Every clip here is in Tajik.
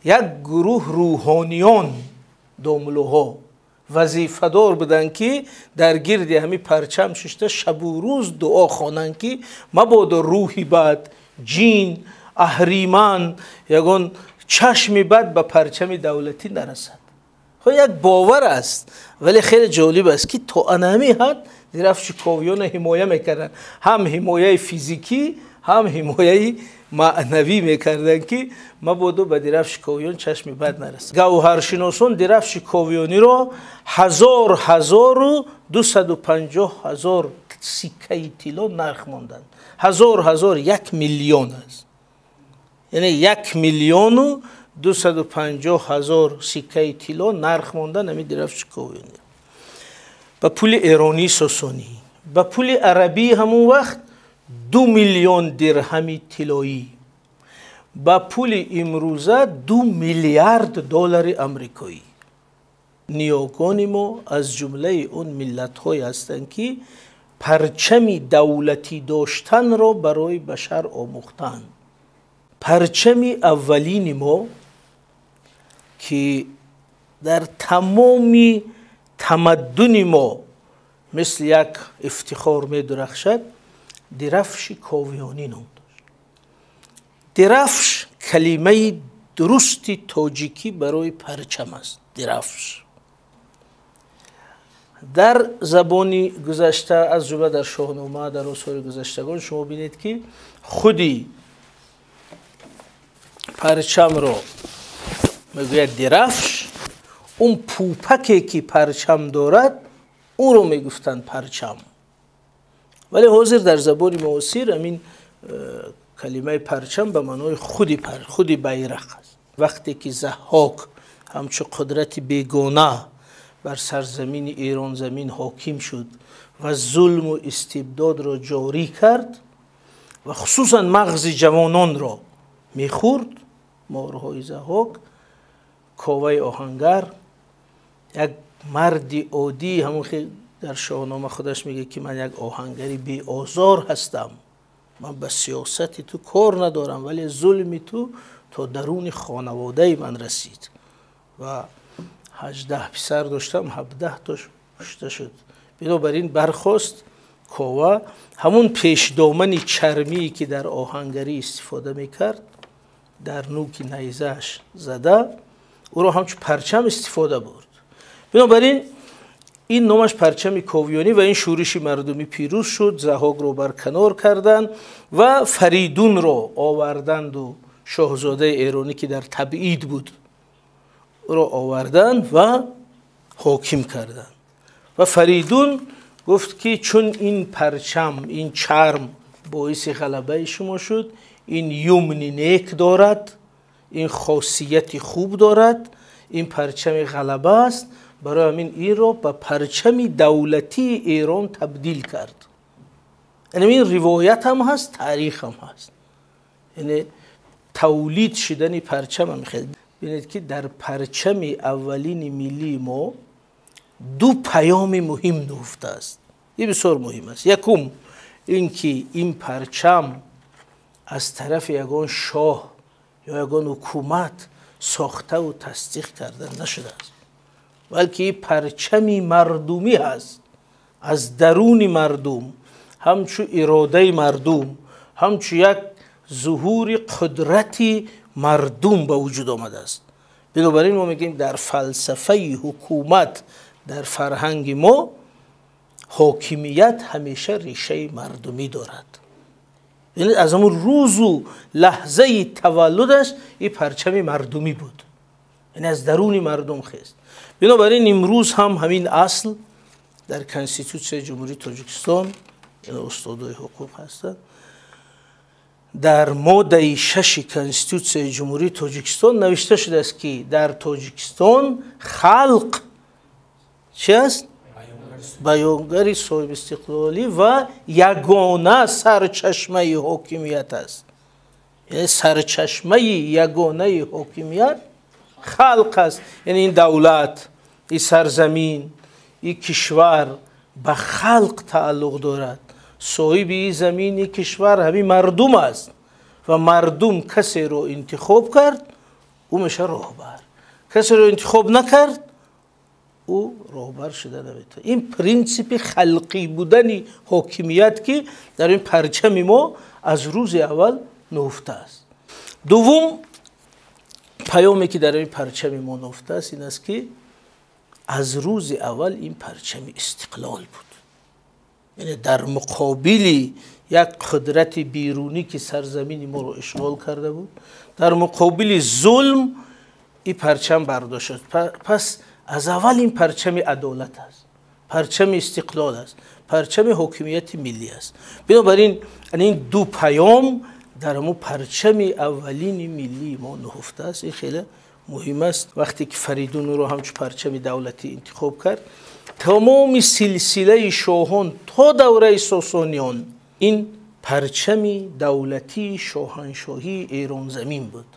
Як гурӯҳ рӯҳониён, домлуҳо вазифадор буданд, ки дар гирди ҳамин парчам шишта шабу рӯз дуо хонанд, ки мабодо рӯҳи бад, ҷин, аҳриман, ягон чашми бад ба парчами давлатӣ нарасад. Хо як бовар аст, вале хеле ҷолиб аст, ки то анами ҳад Дирафши Ковиёна ҳимоя мекарданд, ҳам ҳимояи физикӣ, ҳам ҳимояи маънавӣ мекарданд, ки мабодо ба Дирафши Ковиён чашми бад нарасад. Гавҳаршиносон Дирафши Ковиёниро 1000, 1250 000 сиккаи тилло нарх монданд. Ҳазор ҳазор 1 миллион аст, яъне 1 250 000 сиккаи тилло нарх мондан ҳамин Дирафши Ковиёни ба пули эронии Сосонӣ. Ба пули арабии ҳамон вақт 2 миллион дирҳами тиллоӣ, ба пули имрӯза 2 миллиард доллари амрикоӣ. Ниёгони мо аз ҷумлаи он миллатҳое ҳастанд, ки парчами давлатӣ доштанро барои башар омӯхтанд. Парчами аввалини мо, ки дар тамоми тамаддуни мо мисли як ифтихор медурахшад, Дирафши Ковиёнӣ ном дошт. Дирафш калимаи дурусти тоҷикӣ барои парчам аст. Дирафш дар забони гузашта, аз ҷумла дар Шоҳнома, дар осори гузаштагон шумо бинед, ки худи парчамро мегӯяд дирафш, он пӯпаке, ки парчам дорад, ӯро мегуфтанд парчам. Вале ҳозир дар забони муосир ҳамин калимаи парчам ба маънои худи байрақ аст. Вақте ки Заҳҳок ҳамчун қудрати бегона бар сарзамини Эронзамин ҳоким шуд ва зулму истибдодро ҷорӣ кард ва хусусан мағзи ҷавононро мехӯрд, морҳои Заҳҳок, Коваи оҳангар, як марди оддӣ, ҳамон дар Шоҳнома худаш мегӯяд, ки ман як оҳангари беозор ҳастам, ман ба сиёсати ту кор надорам, вале зулми ту то даруни хонаводаи ман расид ва 18 писар доштам, 17 тош кушта шуд. Бинобар ин бархост Кова, ҳамун пешдомани чармие, ки дар оҳангарӣ истифода мекард, дар нӯки найзааш зада, ӯро ҳамчун парчам истифода бурд. Бинобар ин ин номаш парчами Ковиёнӣ. Ва ин шӯриши мардумӣ пирӯз шуд, Заҳокро барканор карданд ва Фаридунро оварданду шоҳзодаи эронӣ, ки дар табъид буд, ӯро оварданд ва ҳоким карданд. Ва Фаридун гуфт, ки чун ин парчам, ин чарм боиси ғалабаи шумо шуд, ин юмни нек дорад, ин хосияти хуб дорад, ин парчами ғалаба аст, барои ҳамин инро ба парчами давлатии Эрон табдил кард. Яъне ин ривоят ҳам ҳаст, таърих ҳам ҳаст. Яъне тавлид шудани парчам ҳам хеле. Бинед, ки дар парчами аввалини миллии мо ду паёми муҳим нуҳуфта аст. Ин бисёр муҳим аст. Якум ин ки ин парчам аз тарафи ягон шоҳ ё ягон ҳукумат сохтаву тасдиқ карда нашудааст, балки парчами мардумӣ ҳаст. Аз даруни мардум, ҳамчу иродаи мардум, ҳамчу як зуҳури қудрати мардум ба вуҷуд омадааст. Бинобар ин мо мегӯем, дар фалсафаи ҳукумат, дар фарҳанги мо ҳокимият ҳамеша решаи мардумӣ дорад. Яъне аз ҳамун рӯзу лаҳзаи таваллудаш ин парчами мардумӣ буд, яъне аз даруни мардум хест. Бинобар ин имрӯз ҳам ҳамин асл дар Конститутсияи Ҷумҳурии Тоҷикистон, устодои ҳуқуқ ҳастанд, дар моддаи 6-и Конститутсияи Ҷумҳурии Тоҷикистон навишта шудааст, ки дар Тоҷикистон халқ чи аст? Баёнгари соҳибистиқлолӣ ва ягона сарчашмаи ҳокимият аст. Яъне сарчашмаи ягонаи ҳокимият халқ аст. Яъне ин давлат, ин сарзамин, ин кишвар ба халқ тааллуқ дорад. Соҳиби ин замин, ин кишвар ҳамин мардум аст ва мардум касеро интихоб кард, ӯ мешавад роҳбар. Касеро интихоб накард, ӯ роҳбар шуда наметавонад. Ин принсипи халқӣ будани ҳокимият, ки дар ин парчами мо аз рӯзи аввал нуҳуфта аст. Дуввум паёме, ки дар ин парчами мо нуҳуфта аст, ин аст, ки аз рӯзи аввал ин парчами истиқлол буд. Яъне дар муқобили як қудрати берунӣ, ки сарзамини моро ишғол карда буд, дар муқобили зулм ин парчам бардошт. Пас аз аввал ин парчами адолат аст, парчами истиқлол аст, парчами ҳокимияти миллӣ аст. Бинобар ин ин ду паём дар ҳамун парчами аввалини миллии мо нуҳуфта аст. Ин хеле муҳим аст. Вақте ки Фаридун ӯро ҳамчун парчами давлатӣ интихоб кард, тамоми силсилаи шоҳон то давраи Сосониён ин парчами давлатии шоҳаншоҳии Эронзамин буд.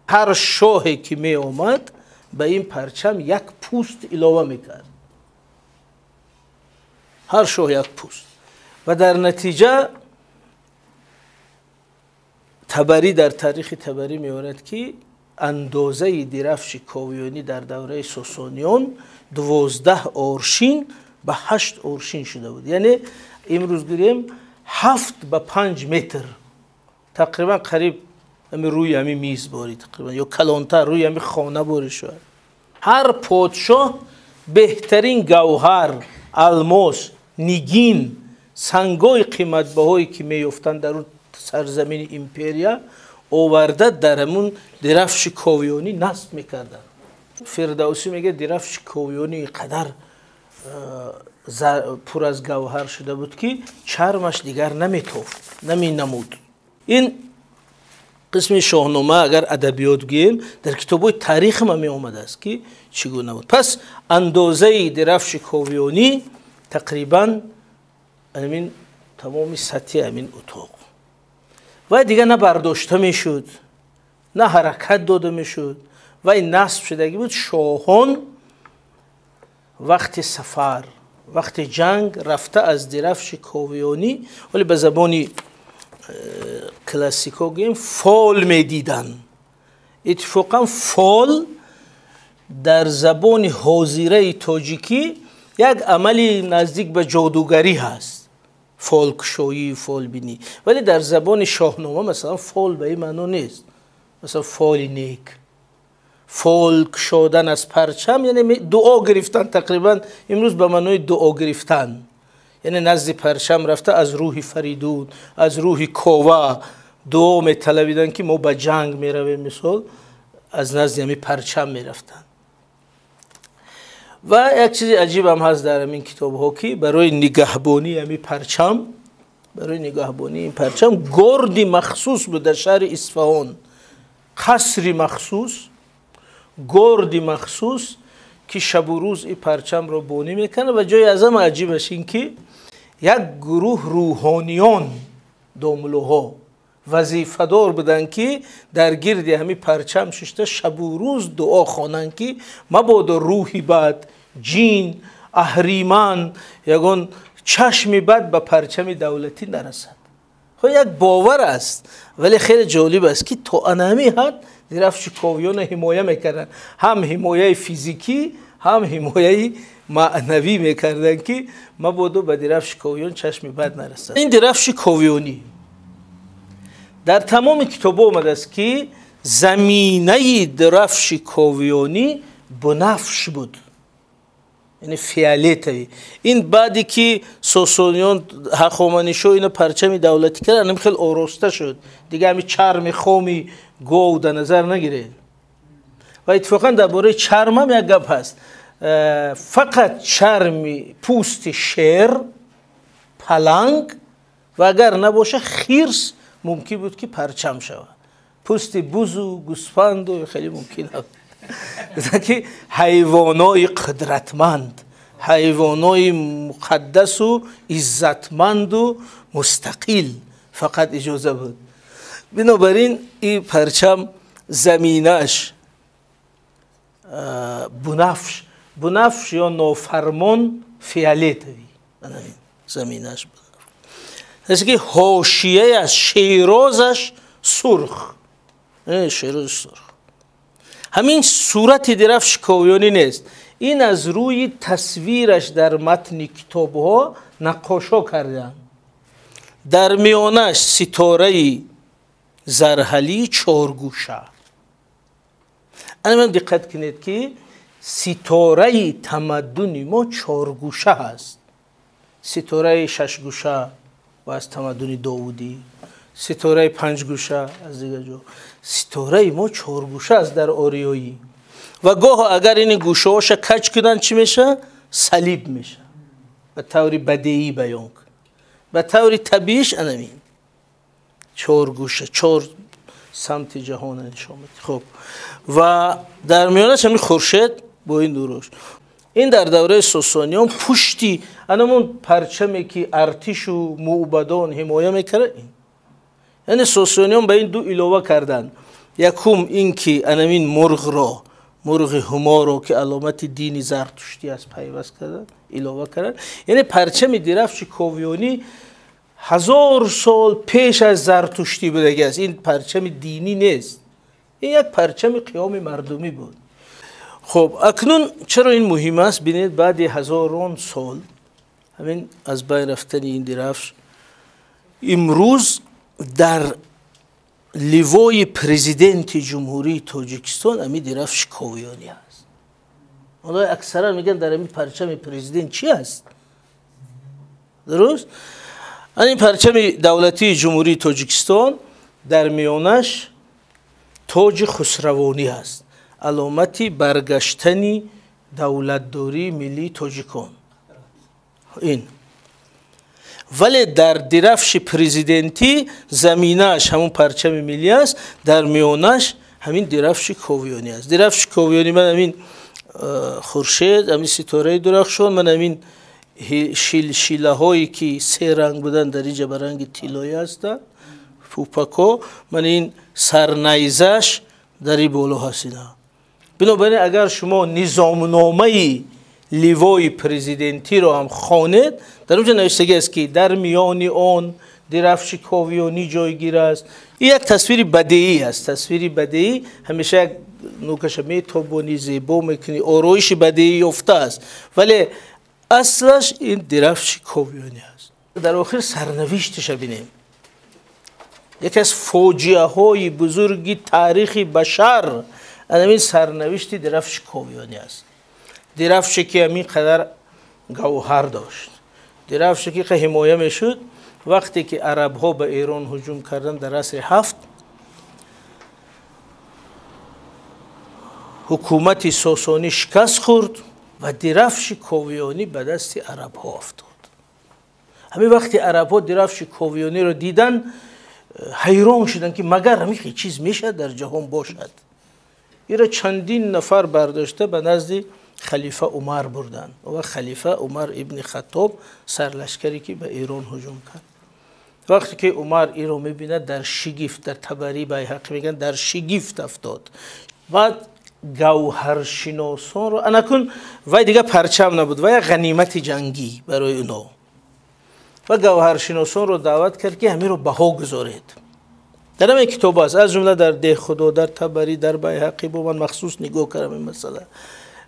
Ҳар шоҳе ки меомад, ба ин парчам як пӯст илова мекард, ҳар шоҳ як пӯст. Ва дар натиҷа Табарӣ дар Таърихи Табарӣ меорад, ки андозаи дирафши Ковиёнӣ дар давраи Сосониён 12 аршин ба 8 аршин шуда буд. Яъне имрӯз гирем, 7 ба 5 метр, тақрибан қариб ҳами рӯи ҳами миз борӣ тақрибан ё калонтар, рӯи ҳами хона борӣ шояд. Ҳар подшоҳ беҳтарин гавҳар, алмос, нигин, сангҳои қиматбаҳое, ки меёфтанд дар он сарзамини империя, оварда дар ҳамун дирафши Ковиёнӣ насб мекарданд. Фирдавсӣ мегӯяд, дирафши Ковиёнӣ ин қадар пур аз гавҳар шуда буд, ки чармаш дигар наметофт, наменамуд. Ин қисми Шоҳнома, агар адабиёт гӯем, дар китобҳои таърихам меомадааст, ки чӣ гуна буд. Пас андозаи дирафши Ковиёнӣ тақрибан ҳамин тамоми сатҳи ҳамин утоқ ва дигар на бардошта мешуд, на ҳаракат дода мешуд, вай насб шудагӣ буд. Шоҳон вақти сафар, вақти ҷанг рафта, аз дирафши Ковиёнӣ, вале ба забони классико гӯем, фол медиданд. Иттифоқан фол дар забони ҳозираи тоҷикӣ як амали наздик ба ҷодугарӣ ҳаст, фолкушоӣ, фолбинӣ, вале дар забони Шоҳнома, масалан, фол ба ин маъно нест. Масалан, фоли нек, фол кушодан аз парчам, яъне дуо гирифтан, тақрибан имрӯз ба маънои дуо гирифтан, яъне назди парчам рафта, аз рӯҳи Фаридун, аз рӯҳи Кова дуо металабиданд, ки мо ба ҷанг меравем, мисол, аз назди ҳами парчам мерафтанд. Ва як чизи аҷибам ҳаст дар ҳамин китобҳо, ки барои нигаҳбонии ҳами парчам, барои нигаҳбонии ин парчам горди махсус буд дар шаҳри Исфаҳон, қасри махсус, горди махсус, ки шабу рӯз ин парчамро бонӣ мекунад. Ва ҷои аз ҳама аҷибаш ин, ки як гурӯҳ рӯҳониён, домуллоҳо вазифадор буданд, ки дар гирди ҳамин парчам шишта, шабу рӯз дуо хонанд, ки мабодо рӯҳи бад, ҷин, аҳриман, ягон чашми бад ба парчами давлатӣ нарасад. Хо, як бовар аст, вале хеле ҷолиб аст, ки то анами ҳад дирафши Ковиёна ҳимоя мекарданд, ҳам ҳимояи физикӣ, ҳам ҳимояи маънавӣ мекарданд, ки мабодо ба дирафши Ковиён чашми бад нарасад. Ин дирафши Ковиёнӣ дар тамоми китобҳо омадааст, ки заминаи дирафши Ковиёнӣ бунафш буд, яъне фиолетовый. Ин баъде ки Сосониён, Ҳахоманишо ина парчами давлатӣ кард, хел ороста шуд. Дига ҳами чарми хоми гов дар назар нагиред. Ва иттифоқан дар бораи чармам як гап ҳаст. Фақат чарми пӯсти шер, паланг ва агар набоша, хирс мумкин буд, ки парчам шавад. Пӯсти бузу гӯсфанду хеле мумкин набуд, ки ҳайвонои қудратманд, ҳайвонои муқаддасу иззатманду мустақил фақат иҷоза буд. Бинобар ин ин парчам заминаш бунафш, бунафш ё нофармон, фиолетовый заминаш, ки ҳошияаш, шерозаш сурх, шерози сурх. Ҳамин сурати дирафши ковиёнӣ нест, ин аз рӯи тасвираш дар матни китобҳо наққошҳо карданд. Дар миёнаш ситораи зарҳалии чоргӯша. Ана диққат кунед, ки ситораи тамаддуни мо чоргӯша ҳаст. Ситораи шашгӯша ва аз тамаддуни довудӣ, ситораи панҷгӯша аз дигар ҷо. Ситораи мо чоргӯша аст дар ориёӣ. Ва гоҳо агар ин гӯшаҳоша каҷ кунанд, чӣ меша? Салиб меша. Ба таври бадеӣ баён кун. Ба таври табииш анамин чоргӯша, чор самти ҷаҳона нишон медиҳад. Хуб, ва дар миёнаш ҳамин хуршед бо ин нурош. Ин дар давраи сосониён пушти анамон парчаме ки артишу мӯбадон ҳимоя мекард, ин яъне сосониён ба ин ду илова карданд. Якум ин ки анамин мурғро, мурғи ҳуморо, ки аломати дини зартуштӣ аст, пайваст карданд, илова карданд. Яъне парчами дирафши ковиёнӣ 1000 сол пеш аз зартуштӣ будаги аст. Ин парчами динӣ нест, ин як парчами қиёми мардумӣ буд. Хуб, акнун чаро ин муҳим аст? Бинед, баъди ҳазорон сол ҳамин аз байн рафтани ин дирафш, имрӯз дар ливои президенти Ҷумҳурии Тоҷикистон ҳамин дирафши ковиёнӣ аст. Ҳоло аксаран мегӯянд, дар ҳамин парчами президент чӣ аст? Дуруст? Ин парчами давлатии Ҷумҳурии Тоҷикистон дар миёнаш тоҷи хусравонӣ аст, аломати баргаштани давлатдории миллии тоҷикон. Ин вале дар дирафши президентӣ заминааш ҳамун парчами миллӣ аст, дар миёнаш ҳамин дирафши ковиёнӣ аст. Дирафши ковиёнӣ ман ҳамин хуршед, ҳамин ситораи дурахшон, ман ҳамин шилшилаҳое ки се ранг буданд, дар инҷа ба ранги тиллоӣ ҳастанд, пӯпако, ман ин сарнайзаш дар ин боло ҳаст. Ина бинобар ин агар шумо низомномаи ливои президентиро ҳам хонед, дар онҷо навиштагӣ аст, ки дар миёни он дирафши ковиёнӣ ҷойгир аст. Ин як тасвири бадеӣ аст. Тасвири бадеӣ ҳамеша як нукаша метобонӣ, зебо мекунӣ, ороиши бадеӣ ёфта аст, вале аслаш ин дирафши ковиёнӣ аст. Дар охир сарнавишташа бинем. Яке аз фоҷиаҳои бузурги таърихи башар ҳамин сарнавишти дирафши ковиёнӣ аст. Дирафше ки ҳамин қадар гавҳар дошт, дирафше ки ҳимоя мешуд. Вақте ки арабҳо ба Эрон ҳуҷум карданд дар асри ҳафт, ҳукумати сосонӣ шикаст хӯрд ва дирафши ковиёнӣ ба дасти арабҳо афтод. Ҳамин вақти арабҳо дирафши ковиёниро дидан, ҳайрон шуданд, ки магар ҳамин чиз мешавад дар ҷаҳон бошад. Иро чандин нафар бардошта ба назди халифа Умар бурданд. Ва халифа Умар ибни Хаттоб, сарлашкаре ки ба Эрон ҳуҷум кард. Вақте ки Умар иро мебинад, дар шигифт, дар Табарӣ, Байҳақӣ мегӯянд, дар шигифт афтод. Баъд гавҳаршиносонро анакун вай дигар парчам набуд, вай як ғанимати ҷангӣ барои уно. Ва гавҳаршиносонро даъват кард, ки ҳаминро баҳо гузоред. Дар ҳамин китоб аст, аз ҷумла дар Деҳхудо, дар Табарӣ, дар Байҳақӣ, бо ман махсус нигоҳ кардам ин масъала.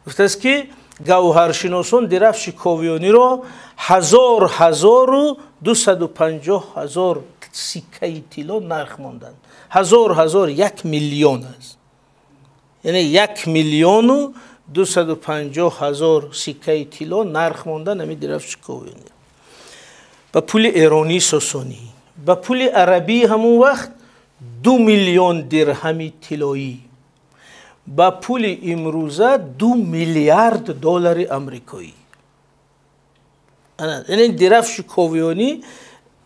Гуфтааст, ки гавҳаршиносон дирафши ковиёниро 1000 1250 000 сиккаи тилло нарх монданд. Ҳазор ҳазор 1 миллион аст, яъне 1 250 000 сиккаи тилло нарх мондан ҳамин дирафши ковиёни ба пули эронии сосонӣ. Ба пули арабии ҳамон вақт 2 миллион дирҳами тиллоӣ, ба пули имрӯза 2 миллиард доллари амрикоӣ. Яъне дирафши ковиёнӣ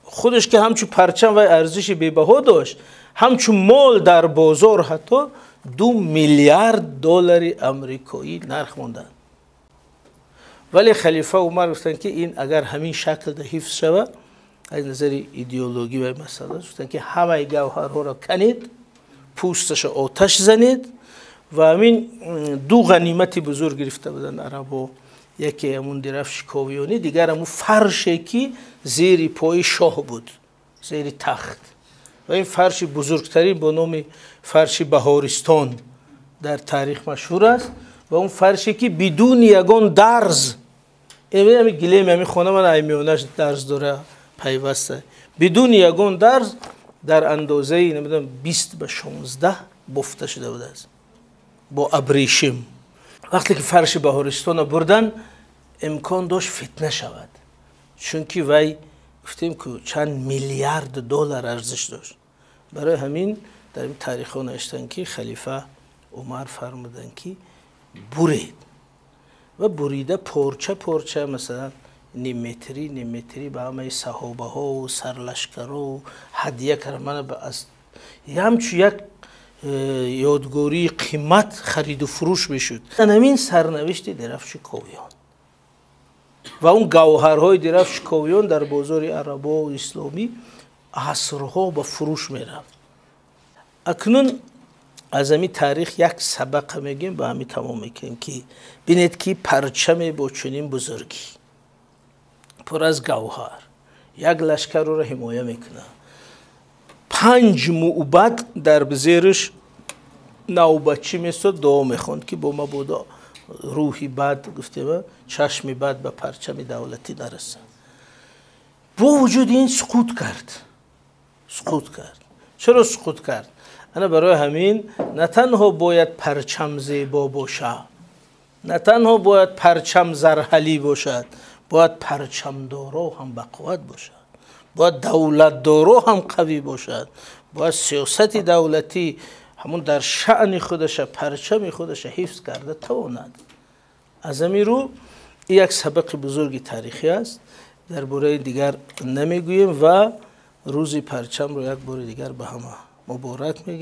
худаш, ки ҳамчун парчам вай арзиши бебаҳо дошт, ҳамчун мол дар бозор ҳатто 2 миллиард доллари амрикоӣ нарх монданд. Вале халифа Умар гуфтанд, ки ин агар ҳамин шаклда ҳифз шавад, аз назари идеологӣ ва масъала, гуфтанд, ки ҳамаи гавҳарҳоро канед, пӯсташа оташ занед. Ва ҳамин ду ғанимати бузург гирифта буданд арабҳо: яке ҳамун дирафши ковиёнӣ, дигар ҳамун фарше, ки зери пои шоҳ буд, зери тахт. Ва ин фарши бузургтарин бо номи фарши Баҳористон. дар таърих машҳур аст ва он фарше ки бидуни ягон дарз, ами гилеми ами хона ман аймиёнаш дарз дора пайваста, бидуни ягон дарз дар андозаи намедонам 20 ба 16 бофта шуда будааст бо абрешим. Вақте ки фарши Баҳористонро бурдан, имкон дошт фитна шавад, чунки вай гуфтем ки чанд миллиард доллар арзиш дошт. Барои ҳамин дар ин таърихҳо навиштанд, ки халифа Умар фармуданд, ки буред, ва бурида порча порча, масалан нимметрӣ нимметрӣ, ба ҳамаи саҳобаҳо, сарлашкаро ҳадия кард. Мана ҳамчун як ёдгории қимат хариду фурӯш мешуд. Ҳамин сарнавишти Дирафши Ковиён ва он гавҳарҳои Дирафши Ковиён дар бозори арабо исломӣ асрҳо ба фурӯш мерафт. Акнун аз ҳамин таърих як сабақа мегӯем, ба ҳамин тамом мекунем, ки бинед, ки парчаме бо чунин бузургӣ, пур аз гавҳар, як лашкарро ҳимоя мекунад, панҷ мӯбад дар зериш навбатчӣ местод, дуо мехонд, ки бо мабодо рӯҳи бад, гуфтем, чашми бад ба парчами давлатӣ нарасад. Бо вуҷуди ин суқут кард, суқут кард. Чаро суқут кард? Ана барои ҳамин на танҳо бояд парчам зебо бошад, на танҳо бояд парчам зарҳалӣ бошад, бояд парчамдоро ҳам бақувват бошад, бояд давлатдоро ҳам қавӣ бошад, бояд сиёсати давлатӣ ҳамун дар шаъни худаша, парчами худаша ҳифз карда тавонад. Аз ҳамин рӯ як сабақи бузурги таърихӣ аст, дар бораи дигар намегӯем ва рӯзи парчамро як бори дигар ба ҳама муборак мегӯем.